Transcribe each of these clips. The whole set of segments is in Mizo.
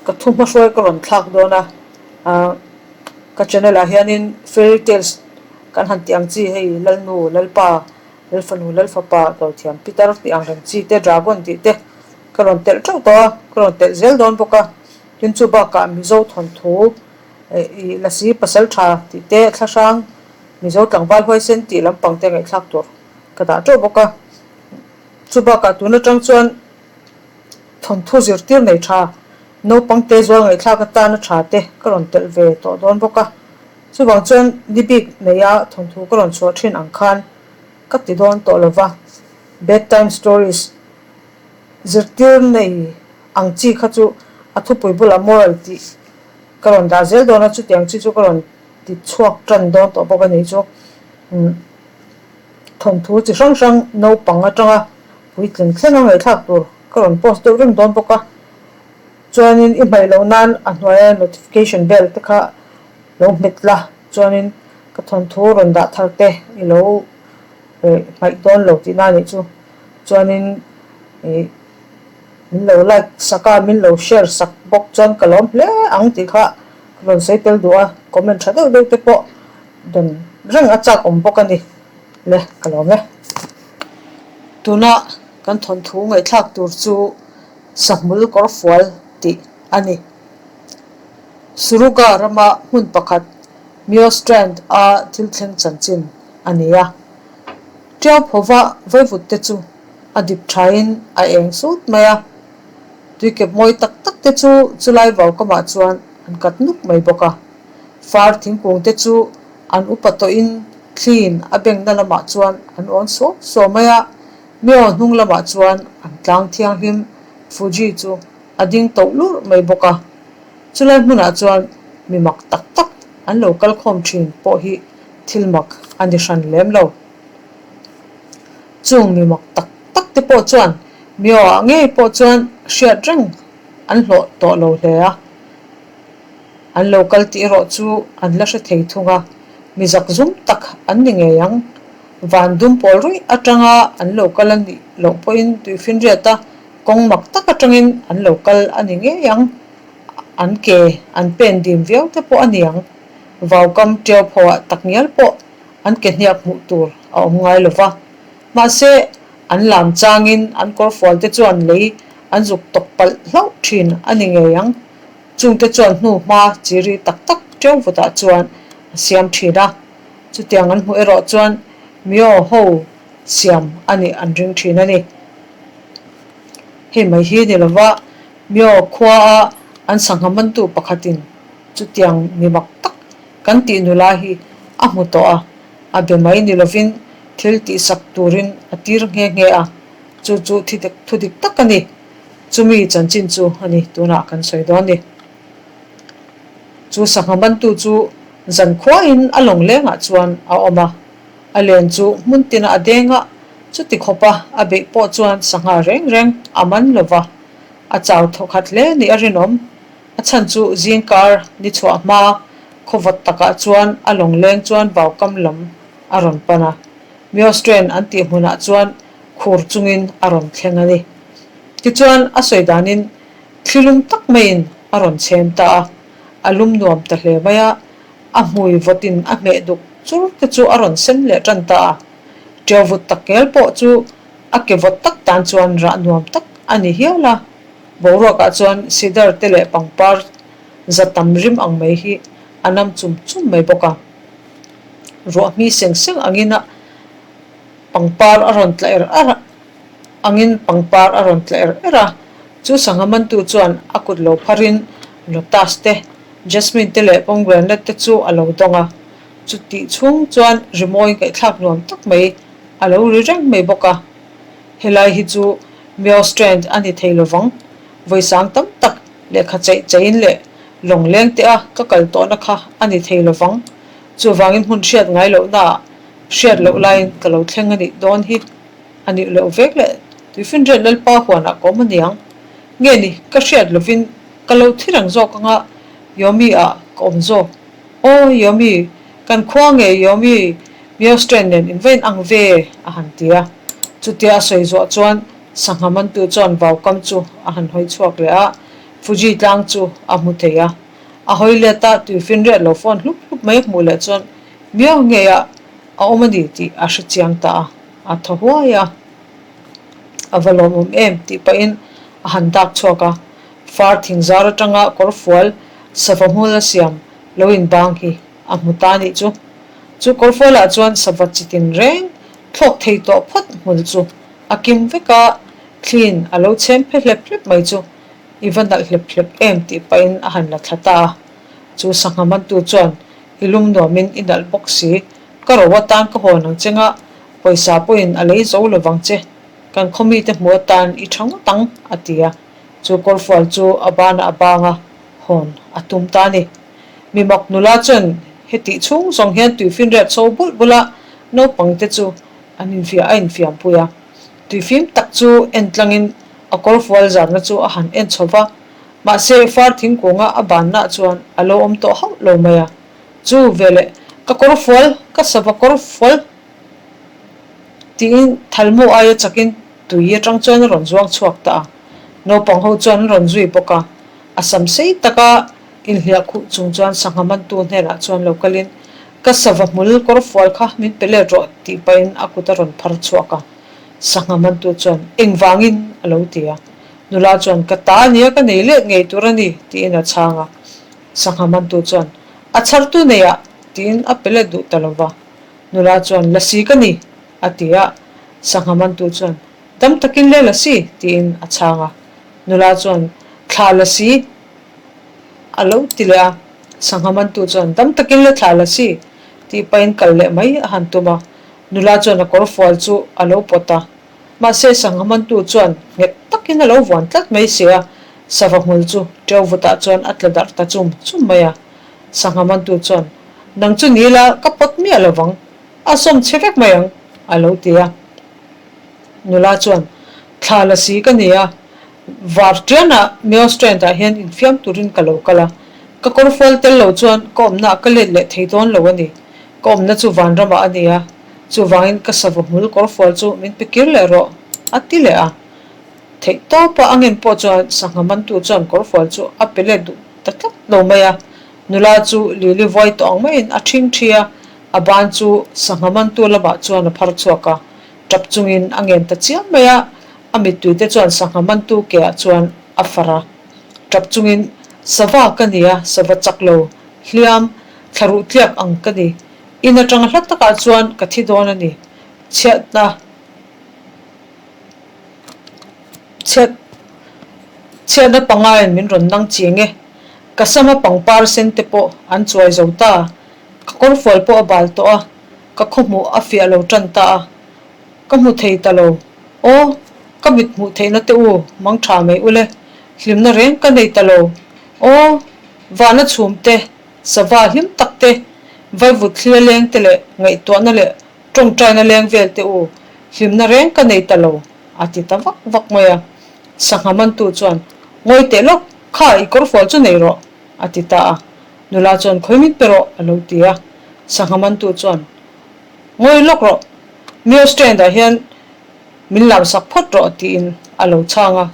Ka thu hmahruai ka rawn thlak dawn a, ah ka channel ah hianin fairy tales kan han tih ang chi hei Lalnu, Lalpa, Lalfanu, Lalfapa, Dawithiam Pitar tih ang reng chi te, Dragon tih te ka rawn telh teuh tawh a, ka rawn telh zel dawn bawk a. Tin chu bakah Mizo thawnthu ih Lasi Pasal Tha tih te, Thlahrang Mizo Tlangval Huaisen tih lampang te ngaihthlak tur ka dah teuh bawk a. Chu bakah tun atang chuan thawnthu zirtir nei tha, naupang te zual ngaihthlak atana tha te ka rawn telh ve tawh dawn bawk a. Chuvang chuan ni bik neia thawnthu ka rawn chhuah thin ang khan ka ti dawn tawh lo va, Bedtime stories zirtir nei ang chi kha chu a thupui bulah moral tih ka rawn dah zel dawn a, chutiang chi chu ka rawn ti chhuak tan dawn tawh bawk a ni chu. Thawnthu chi hrang hrang naupang atanga puitling thlenga ngaihthlak tur ka rawn post deuh reng dawn bawk a, chuanin i hmaih loh nan a hnuaia notification bell te kha lo hmet la, chuanin ka thawnthu rawn dah thar te i lo hmaih dawn lo tihna a nih chu, chuanin ih min lo like sak a, min lo share sak bawk chuan ka lawm hle ang tih kha ka rawn sawi tel duh a, comment tha deuh deuh te pawh dawn reng a chak awm bawk a ni le ka lawm e. Tuna kan thawnthu ngaihthlak tur chu Sahmul kawrfual tih a ni. Suruga rama hmun pakhat Miostrand a thil thleng chanchin a ni a. Ṭiau phova vaivut te chu a dip thain a eng sut mai a. Tuikep mawi tak tak te chu chulai vau kamah chuan an kat nuk mai bawk a. Far thingkung te chu an upa tawhin thliin a bengna lamah chuan an awn suau suau mai a. Mio hnung lamah chuan an tlang thianghlim Fuji chu a ding toh lurh mai bawk a. Chulai hmunah chuan mi mak tak tak an lo kal khawm thin pawh hi thil mak a ni hran lem lo. Chung mi mak tak tak te pawh chuan Mio-ah ngei pawh chuan hriat reng an hlawh tawh lo hle a. An lo kal tih erawh chu an la hre thei thung a, mi zak zum tak an ni ngei ang. Van dum pawl ruih atanga an lo kal a nih loh pawhin tuifinriata kawng mak tak atangin an lo kal a ni ngei ang. An ke an pen dim viau te pawh a ni ang. Vaukam tiau phoah takngial pawh an ke hniak hmuh tur a awm ngai lo va. Mahse, an lam changin an kawrfual te chuan lei an zuk tawk palh hlauh thin a ni ngei ang. Chungte chuan hnu hma chi ri tak tak teuh vutah chuan a siam thin a. Chutiang an hmuh erawh chuan Mio ho siam a nih an ring thin a ni. Hei mai hi ni lova Mio khua a an sangha mantu pakhatin chutiang mi mak tak kan tih nula hi a hmu tawh a, a be mai ni lovin thil tihsak turin a tir nghe nghe a, chu chu thu dik tak a ni. Chumi chanchin chu a ni tunah kan sawi dawn ni. Chu sangha mantu chu zan khuain a lawng lengah chuan a awm a, a len chu hmun tina a deng a, chuti khawpa a beih pawh chuan sangha reng reng a man lo va, a chau thawkhat hle ni a rinawm. A chhan chu zingkar ni chhuah hma khawvawt takah chuan a lawng leng chuan vaukam lam a rawn pan a, Miostrain an tih hmunah chuan khur chungin a rawn thleng a ni. Tichuan a sawi danin thli lum tak maiin a rawn chhem ta a, a lum nuam ta hle mai a, a hmui vawtin a hmeh duk chur te chu a rawn sen leh tan ta a. Ṭiau vut tak ngel pawh chu a ke vawt tak tan chuan rah nuam tak a ni hial a, boruakah chuan cedar te leh pangpar za tam rim ang mai hi a nam chum chum mai bawk a. Ruah hmi seng seng angin a pangpar a rawn tla er er a. Angin pangpar a rawn tla er er a, chu sangha mantu chuan a kut lo pharin lotus te, jasmine te leh pomegranate te chu a lo dawng a. Chutih chhung chuan rimawi ngaihthlak nuam tak mai a lo ri reng mai bawk a. Helai hi chu Mio Strand a ni thei lovang, vawisang tam tak lehkha chaih chaihin leh lawng leng te a ka kal tawhna kha a ni thei lovang. Chuvangin hmun hriat ngai lohnaah hriat loh laiin ka lo thleng a nih dawn hi. A nih loh vek leh tuifinriat Lalpa huanah ka awm aniang. Nge ni, ka hriat lovin ka lo thi reng zawk anga Yomi ah ka awm zawk. Aw Yomi, kan khua nge Yomi, Miostrain nen in va in ang ve? a han ti a. Chutia a sawi zuah chuan sangha mantu chuan vaukam chu a han hawi chhuak leh a. Fuji tlang chu a hmu thei a. A hawi let a, tuifinriat lo phone hlup hlup mai a hmuh leh chuan miau ngeiah a awm a ni tih a hre chiang ta a, a thaw huai a. A va lawmawm em tih pahin a han dak chhuak a, far thing zar atanga kawrfual sava hmul a siam lo inbang hi a hmu ta nih chu. Chu kawrfualah chuan sava chitin reng thlawk thei tawh phawt hmul chu a kim vek a, thliin a lo chhem phe hlep hlep mai chu i va nalh hlep hlep em tih pahin a han la thla ta a. Chu sangha mantu chuan i lum nuamin i nalh bawk si, ka ro atan ka hawn ang che nga, pawisa pawhin a lei zo lovang che, kan khaw mite hmuh atan i tha ngawt ang, a ti a. Chu kawrfual chu a banah a bang a, hawn a tum ta a ni. Mi mak nula chuan hetih chhung zawng hian tuifinriat chho bulh bulh a, naupang te chu an infiah a infiampui a. Tuifim tak chu en tlangin a kawrfual zarna chu a han en chho va, mahse far thingkunga a banna chuan a lo awm tawh hauh lo mai a. Chu veleh ka kawrfual, ka sava kawrfual tiin thalmu aia chakin tui atang chuan a rawn zuang chhuak ta a. Naupang ho chuan an rawn zui bawk a, a sam sei taka inhliah khuh chung chuan sangha mantu hnenah chuan lo kalin, Ka sava hmul kawrfual kha min pe let rawh tih pahin a kut a rawn phar chhuak a. Sangha mantu chuan, Engvangin? a lo ti a. Nula chuan, Ka ta a nia, ka nei let ngei tur a ni, tiin a chhang a. Sangha mantu chuan, A chhartu neiah, tiin a pe let duh ta lo va. Nula chuan, Lasi ka ni, a ti a. Sangha mantu chuan, Dam takin le lasi, tiin a chhang a. Nula chuan, Thla lasi, a lo ti leh a. Sangha mantu chuan, Dam takin le thla lasi, tih pahin kal leh mai a han tum a. Nula chuan a kawrfual chu a lo pawt a. Mahse, sangha mantu chuan nghet takin a lo vuan tlat mai si a, sava hmul chu teu vutah chuan a tla darh ta chum chum mai a. Sangha mantu chuan, Nang chu ni la, ka pawt miah lo vang, a sawm chhe vek mai ang, a lo ti a. Nula chuan, Thla la si ka ni a, var tianah Mayo Strand-ah hian infiam turin ka lo kal a, ka kawrfual tel lo chuan ka awmnaah ka let leh thei dawn lo a ni. Ka awmna chu vanramah a ni a, chuvangin ka sava hmul kawrfual chu min pe kir leh rawh, a ti leh a. Theih tawpa a ngen pawh chuan sangha mantu chuan kawrfual chu a pe let duh ta tlat lo mai a. Nula chu lili vuai tawh ang maiin a ṭhing ṭhi a, a ban chu sangha mantu lamah chuan a phar chhuak a, ṭap chungin a ngen ta chiam mai a, a mittui te chuan sangha mantu keah chuan a far a. Ṭap chungin, Sava ka ni a, sava chak lo, hliam, Thlaruh tliak ang ka ni. In atanga hla takah chuan ka thi dawn a ni. Chhiatna chhiat chhiatna pangaiin min rawn nang ching e. Ka sama pangpar sen te pawh an chuai zo ta. Ka kawrfual pawh a bal tawh a, ka khawhmuh a fiah lo tan ta a. Ka hmu thei ta lo. Aw, ka mit hmuh theihna te u, mang tha mai ule. Hlimna reng ka nei ta lo. Aw, vana chhum te, sava hlim tak te, vaivut thlia leng te leh ngaihtuahna leh tawngtaina leng vel te u, hlimna reng ka nei ta lo, a ti ta vak vak mai a. Sangha mantu chuan, Ngawi teh lawk, kha i kawrfual chu nei rawh, a ti ta a. Nula chuan, Khawi min pe rawh, a lo ti a. Sangha mantu chuan, Ngawi lawk rawh, Mio stand-ah hian min lam sak phawt rawh tiin a lo chhang a,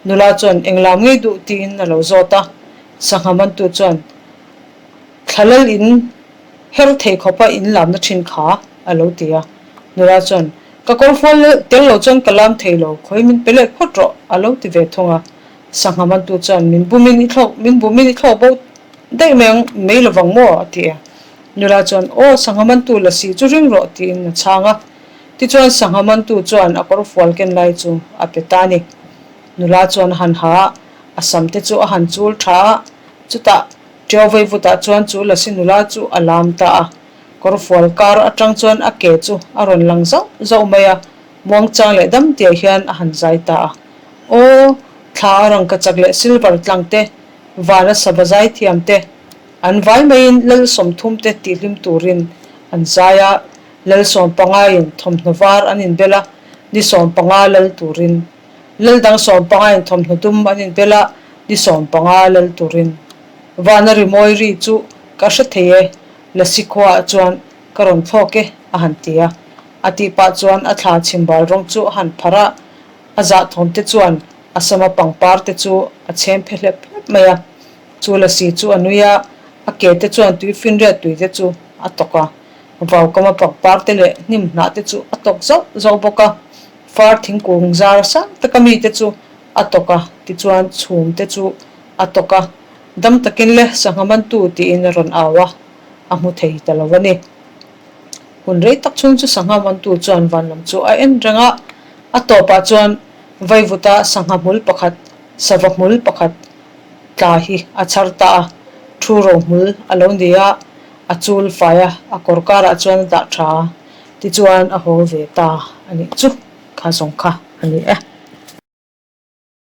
nula chuan eng lam ngei duh tiin a lo zawt a, sangha mantu chuan thlalal in her thei khawpa in lamna thin kha a lo ti a, nula chuan ka kawrfual tel lo chuan ka lam thei lo, khawi min pe leh phawt rawh a lo ti ve thung a, sangha mantu chuan min bumin i thlawk min bumin i thlawk bo daih mai ang mai lovang maw a ti a, nula chuan aw sangha mantu lasi chu ring rawh tiin a chhang a. Tichuan sangha mantu chuan a kawrfual ken lai chu a pe ta a ni. Nula chuan a han ha a, a sam te chu a han chul tha a, chutah Ṭiau Veivutah chuan chu lasi nula chu a lam ta a. Kawrfual kar atang chuan a ke chu a rawn lang zauh zauh mai a, muangchang leh dam tiah hian a han zai ta a. Aw, thla a rangkachak leh silver tlang te, vana sava zai thiam te, an vai maiin lal 30 te tihhlim turin an zai a, Lal sawmpangaiin thawmhnaw var an inbel a, ni 15 lal turin. Lal dang sawmpangaiin thawmhnaw dum an inbel a, ni 15 lal turin. Vana rimawi ri chu ka hre thei e, Lasi khuaah chuan ka rawn thlawk e, a han ti a. A tih pah chuan a thla chhimbal rawng chu a han pharh a, a zahthawm te chuan a sama pangpar te chu a chhem phe hlep hlep. hrep mai a. Chu lasi chu a nui a, a ke te chuan tui finriat tui te chu a tawk a. Vaukama pangpar te leh hnim hnah te chu a tawk zauh zauh bawk a. Far thingkung zar sang taka mi te chu a tawk a, tichuan chhum te chu a tawk a. Dam takin le sangha mantu tiin a rawn au a, a hmu thei ta lo a ni. Hun rei tak chhung chu sangha mantu chuan van lam chu a en reng a, a tawpah chuan vaivuta sangha hmul pakhat, sava hmul pakhat tla hi a chhar ta a, thu ro hmul a lo ni a, a chul fai a, a kawr karah chuan a dah tha a, tichuan a haw ve ta a nih chu, kha zawng kha a ni e.